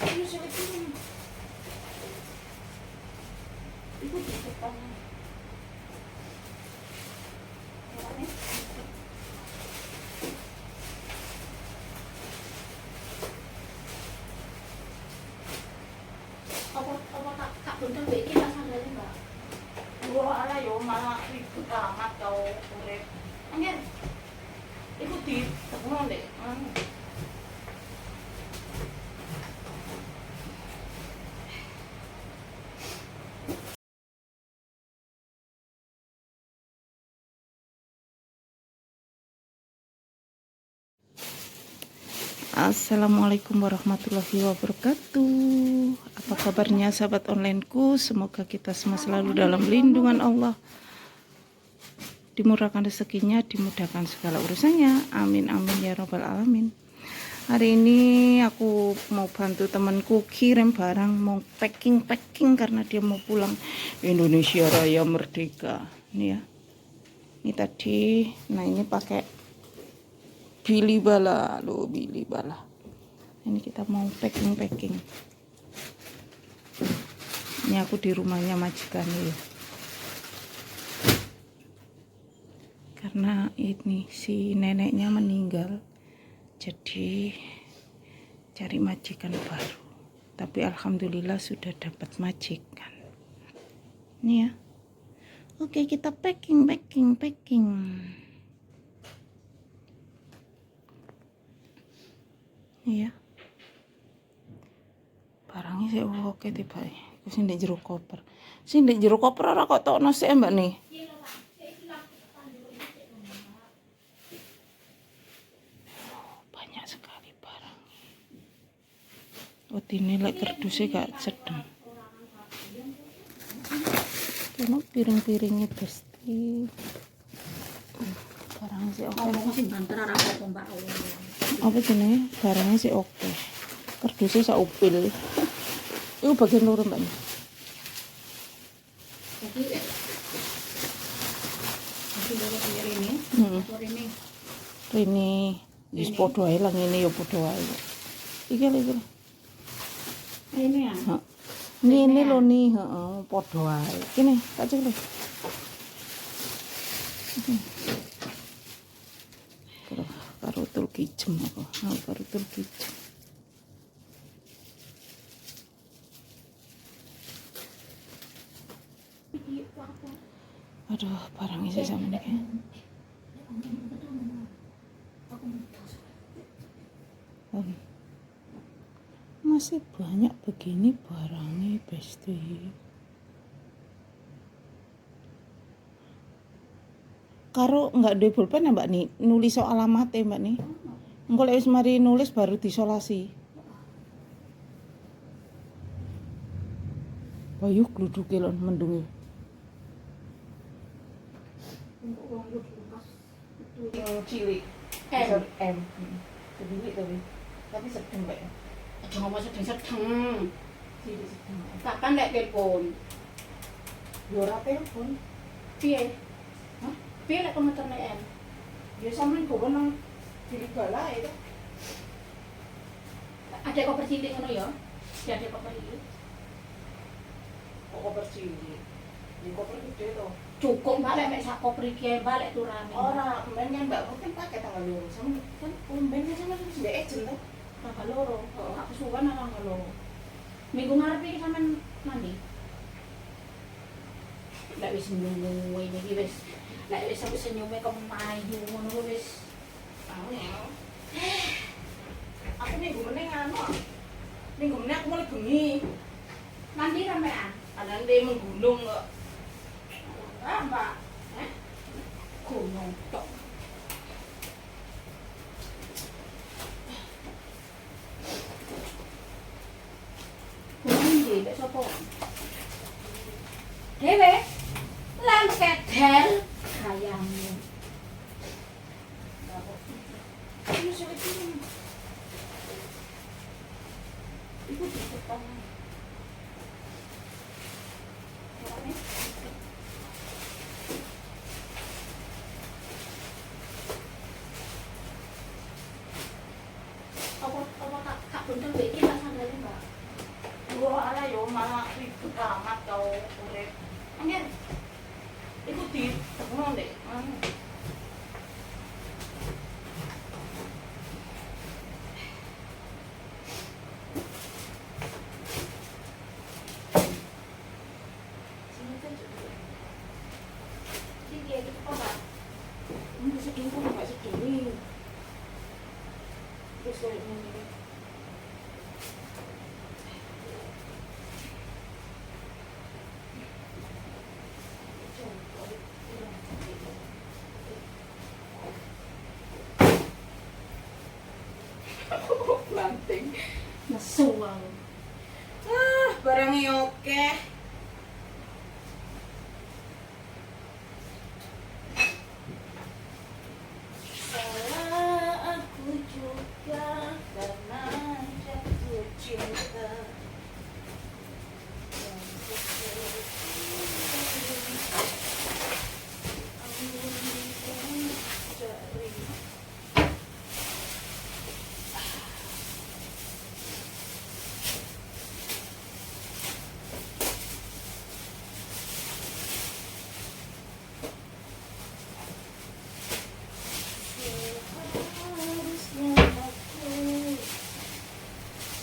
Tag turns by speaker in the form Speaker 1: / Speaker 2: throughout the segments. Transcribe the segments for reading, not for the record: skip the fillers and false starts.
Speaker 1: Ini sing iki. Iku di depan.
Speaker 2: Apa apa tak buntel mbek iki tak sandale, Mbak.
Speaker 1: Wah, ala yo malah ribet amat kau urip. Angger. Iku di tekono ndek. Anu.
Speaker 3: Assalamualaikum warahmatullahi wabarakatuh. Apa kabarnya sahabat onlineku? Semoga kita semua selalu dalam lindungan Allah. Dimurahkan rezekinya, dimudahkan segala urusannya. Amin amin ya robbal alamin. Hari ini aku mau bantu temanku kirim barang, mau packing-packing karena dia mau pulang Indonesia Raya Merdeka. Ini ya. Ini tadi, nah ini pakai Billy Bala, lo Billy Bala. Ini kita mau packing-packing. Ini aku di rumahnya majikan ya. Karena ini si neneknya meninggal, jadi cari majikan baru. Tapi alhamdulillah sudah dapat majikan. Ini ya. Oke, kita packing, packing, packing. Iya. Barangnya sih oke tiba. Iku sing ndek jero koper. Sing ndek jero koper ora kok tokno sik Mbak nih. Banyak sekali barangnya. Wedine lek kerduse gak sedeng. Ono piring-piringnya besti. Barangnya sih oke.
Speaker 2: Ngomong sing banter ora apa-apa, Mbak.
Speaker 3: Apa jenenge? Barangnya sih oke. Kerdusnya sak upil. Iku bagian loro, Mbak.
Speaker 2: Jadi jadi loro piye rene?
Speaker 3: Heeh.
Speaker 2: Apa rene?
Speaker 3: Rene wis padha ae lah ngene ya padha wae. Iki lho iki lho.
Speaker 2: Rene ya.
Speaker 3: Heeh. Ngene lho nih, heeh, padha wae. Kene, tak cek lho. Karo tul kijem aku. Aku karo tul kijem.
Speaker 2: Iki apa?
Speaker 3: Aduh, barangnya sih sama nih. Masih banyak begini barangnya, besti. Karo nggak duwe pulpen ya, Mbak nih, nulis soal alamatnya, Mbak nih. Engko lek wis mari nulis baru disolasi. Bayu gluduke lho mendunge. Cilik.
Speaker 2: M.
Speaker 3: M. Cilik tapi. Tapi sedeng, Mbak.
Speaker 2: Aja ngomong sedeng-sedeng.
Speaker 3: Cilik sedeng.
Speaker 2: Kapan lek telepon?
Speaker 3: Yo ora telepon.
Speaker 2: Piye?
Speaker 3: Hah?
Speaker 2: Piye lek komenterne M?
Speaker 3: Ya sampean gowo nang Billy Bala itu.
Speaker 2: Ada koper cilik ngono ya? Ya ada koper iki.
Speaker 3: Kok koper cilik? Ya koper gede to.
Speaker 2: Cukup Mbak lek mek sak koper iki ae Mbak lek turane.
Speaker 3: Ora, mben kan Mbak kan pakai tanggal loro. Sama kan umben kan sama wis ndek agent to.
Speaker 2: Tanggal loro.
Speaker 3: Heeh.
Speaker 2: Aku suwan nang tanggal loro. Minggu ngarep iki sampean mandi. Lek wis nyuwe iki wis lek wis sampe senyume kemayu ngono ku wis
Speaker 3: Angel. Aku minggu meneh anu. Minggu meneh aku mulai bengi.
Speaker 2: mandi sampean.
Speaker 3: Anane menggunung kok. Ah, Mbak.
Speaker 2: Heh. Gunung tok. Gunung ndi mek sapa? Dewe. Lan kedel gayamu.
Speaker 3: Ini sing iki.
Speaker 2: Iku di depan. Apa apa tak buntel mbek iki tak sandale, Mbak.
Speaker 1: malah ribet amat kau urip. Anjir. Iku ditekno ndek. Anu.
Speaker 2: Sini kan juga. Jadi dia itu apa?
Speaker 1: Ini sedih kok gak sedih. Terus kayak ngene. Banting.
Speaker 2: Nesu aku.
Speaker 1: Ah, barangnya oke. Salah aku juga karena jatuh cinta. Dan seperti aku mencari. Seharusnya aku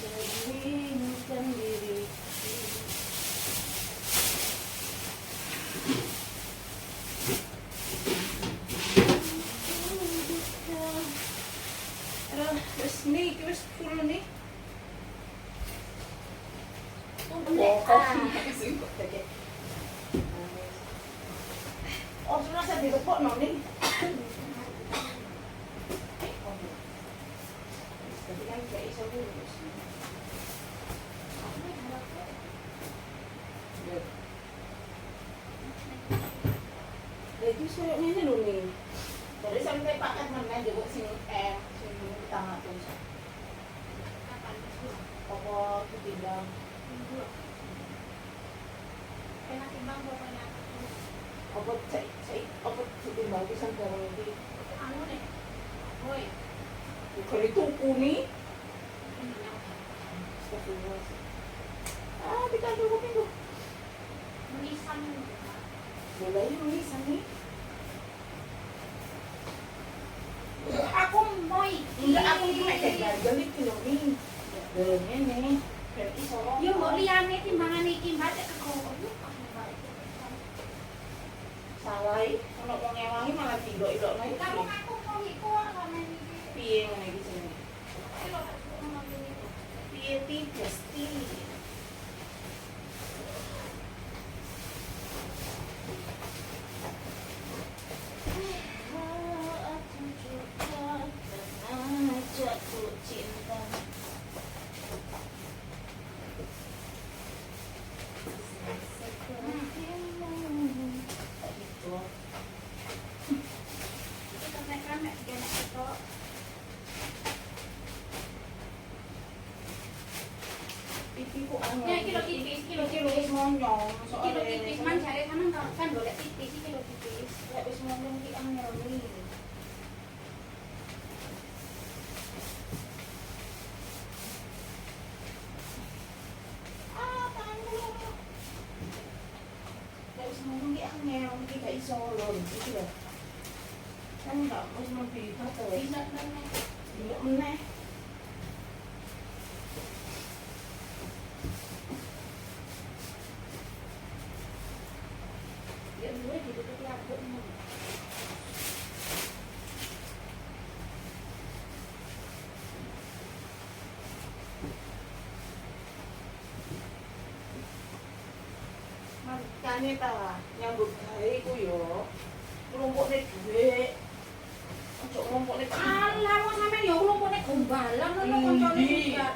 Speaker 1: cerminkan diriku. Aduh, wis nih, iki wis full nih.
Speaker 2: Ah.
Speaker 1: Sing kok dadi. Oh, sudah saya dilepokno nih. Eh, oh. Tadi kan gak iso lurus. Lah iki koyo ngene lho nih. Jadi sampai paket meneh njupuk sing M sing 700. Apa ditimbang? Apa cek cek apa ditimbang pisan barang iki? Bukan tuku nih. Astagfirullah. Ah, dikandung kupingku. Mulai nulisan nih.
Speaker 2: Aku mau iki.
Speaker 1: Enggak, aku iki mek gandel iki lho nih. Lho ngene, ben iso.
Speaker 2: Ya mbok liyane timbangane iki Mbak cek kegowo.
Speaker 1: Salah iki, ono wong ngewangi malah dilok-ilokno iki.
Speaker 2: Kamu ngaku wong iku kok sampean iki.
Speaker 1: Piye ngene iki jenenge?
Speaker 2: Iki lho tak ngomong ngene.
Speaker 1: Piye ti besti? Aku juga karena jatuh cinta. Sepertimu. Gitu.
Speaker 2: Iki kenek kan nek kene ketok.
Speaker 1: Pipi ku anu.
Speaker 2: Ya, iki lho tipis, iki lho
Speaker 1: Iki lho wis
Speaker 2: tipis.
Speaker 1: monyong.
Speaker 2: Iki lho tipis man jare sampean kan golek tipis iki lho tipis.
Speaker 1: Lek wis monyong iki angel nih. Ah, tanganku loro. Lek wis monyong iki angel, iki gak iso lho, iki lho. Kan gak wis mlebu to.
Speaker 2: Bisa meneh.
Speaker 1: Iya meneh.
Speaker 2: Ya duwe ditutupi abuk ngono.
Speaker 1: Makane ta nyambut gawe iku yo nglumpukne dhuwit. Ojo nglumpukne
Speaker 2: Alah, wong sampean ya nglumpukne gombalan ngono koncone
Speaker 1: Endi?
Speaker 2: juga.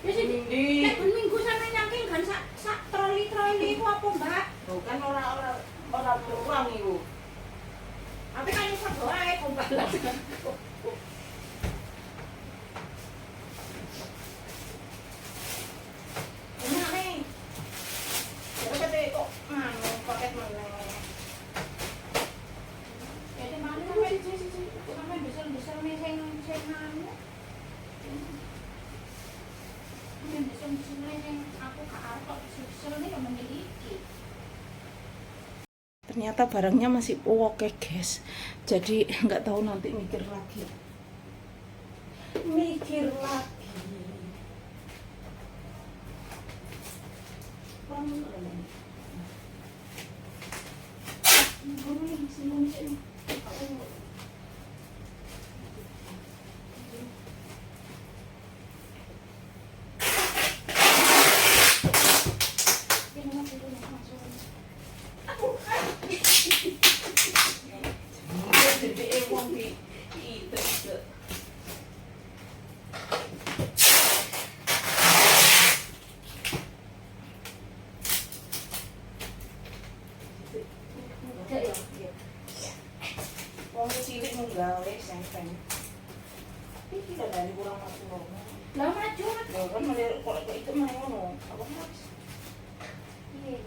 Speaker 2: Ya sing
Speaker 1: Endi?
Speaker 2: nek ben minggu sampean nyangking kan sak sak troli-troli iku apa, Mbak?
Speaker 1: Lho kan ora ora ora beruang iku.
Speaker 2: Tapi kan iso wae gombalan.
Speaker 1: Enak nih. Jadi kate kok nganu paket meneh.
Speaker 2: Ya timbangane sampean sampean besar-besar nih sing sing anu. Kuncine sing aku gak arep kok disusul ya mending iki.
Speaker 3: Ternyata barangnya masih oke guys. Jadi nggak tahu nanti mikir lagi. Mikir lagi. Kurang ini. Ini, sini, sini. Aku- Ini masih dulu, masuk. Jadi wong di itu itu.
Speaker 2: Gak ya?
Speaker 3: Wong cilik mung gawe sengpeng. Iki dari kurang maju ngono.
Speaker 2: Lah maju maju.
Speaker 3: Lho kan mulai kok kok itu mah ngono. Apa mas?
Speaker 2: Iya.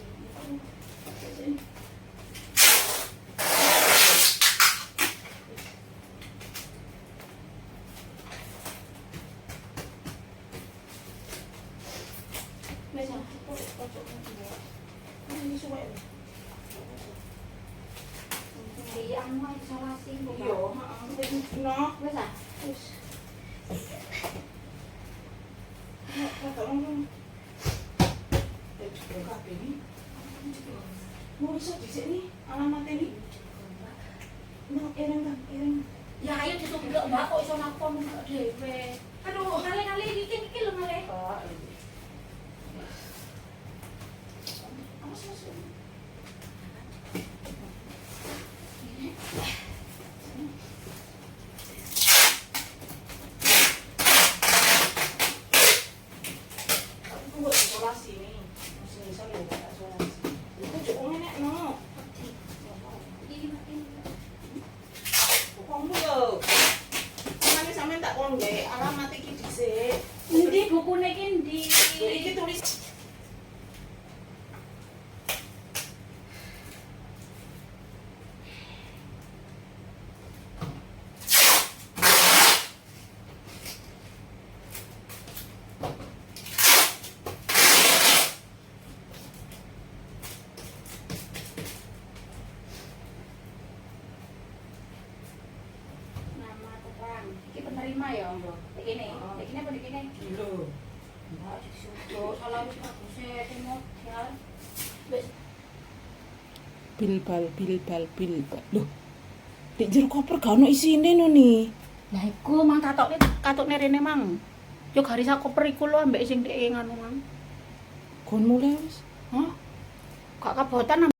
Speaker 3: Wis ah, kok pojok ngono. Ini suwe.
Speaker 2: Di anu isolasi kok.
Speaker 3: Iya, heeh. Wis no.
Speaker 2: Wis ah.
Speaker 3: Wis. Nek tolong. Eh, juga kabeh ini. Mau iso dhisik nih alamatnya nih. No, ereng Kang, ereng.
Speaker 2: Ya ayo ditumbuk Mbak kok iso nakon kok dhewe.
Speaker 3: Aduh.
Speaker 2: Kali-kali iki iki lho ngale.
Speaker 3: Pak. Awas, awas. Aku buat isolasi nih. Mesti iso lho, tak isolasi. Itu cukup nenek no.
Speaker 2: Iki iki.
Speaker 3: Bukongmu lho. Samane sampean tak kon nggawe alamat iki dhisik.
Speaker 2: Endi bukune iki endi?
Speaker 3: Iki tulis
Speaker 2: Nama terang. Iki penerima ya, Mbak. Iki ne. Iki ne apa iki ne?
Speaker 3: lho.
Speaker 2: Mbak disusul salah wis buset modal. Wis
Speaker 3: Bilbal bilbal bilbal. Loh. Di jero koper gak ono isine no nih.
Speaker 2: Lah iku mang katokne katokne rene mang. Yo garis koper iku lho ambek sing dhek nganu mang.
Speaker 3: Kon mulai wis.
Speaker 2: Hah? Gak kabotan.